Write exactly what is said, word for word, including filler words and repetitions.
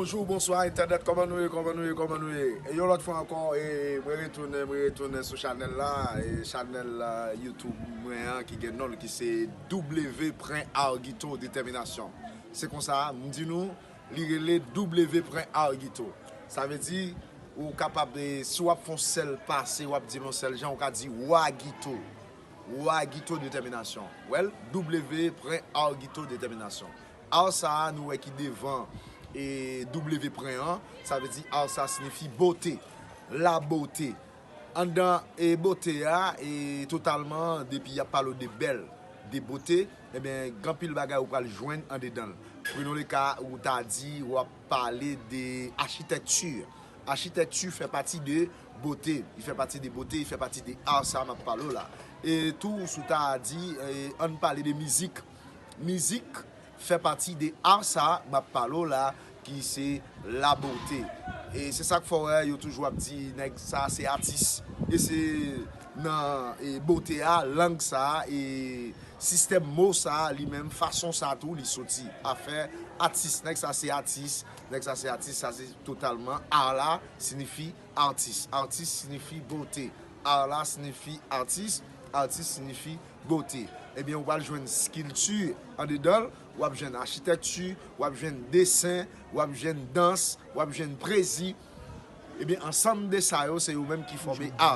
Bonjou, bonswa entènèt, kòman nou ye, kòman nou ye, kòman nou ye? E yon lòt fwa ankò, e mwen retounen, mwen retounen sou chanèl la, e chanèl YouTube mwen an ki gen non l ki se W Pren Art Guito Détermination. Se konsa, m di nou, li rele W Pren Art Guito. Sa vle di, ou kapab, e, si w ap fè yon sèl pase, w ap di l yon sèl jan, ou ka di Wa Guito. Wa Guito Détermination. Well, W Pren Art Guito Détermination. Art sa a, nou wè ki devan, e, W Pren an, sa vle di art sa a siyifi bote, la bote. Anndan, e, bote a, e, totalman, depi y ap pale w de bèl, de bote, ebyen, gen anpil bagay ou pral jwenn andedan l. Prenon le ka, ou ta di, w ap pale de achitèkti. Achitèkti fè pati de bote. Li fè pati de bote, li fè pati de art sa a m ap pale w la. E tou, si w ta di, e, ann pale de mizik. Mizik fè pati de art sa a m ap pale w la, ki se la bote. E se sa k fè w wè yo toujou ap di nèg sa a se atis. E se nan, e, bote a, lang sa a, e sistèm mo sa a, li menm, fason sa a tou, li soti. Afè atis, nèg sa se atis, nèg sa se atis, sa se totalman art la, siyifi atis. Atis siyifi bote. Art la siyifi atis, atis siyifi bote. Ebyen, ou pral jwenn skilti andedan l, w ap jwenn achitèkti, w ap jwenn desen, w ap jwenn dans, w ap jwenn pwezi. Ebyen, ansanm de sa yo, se yo menm ki fòme art.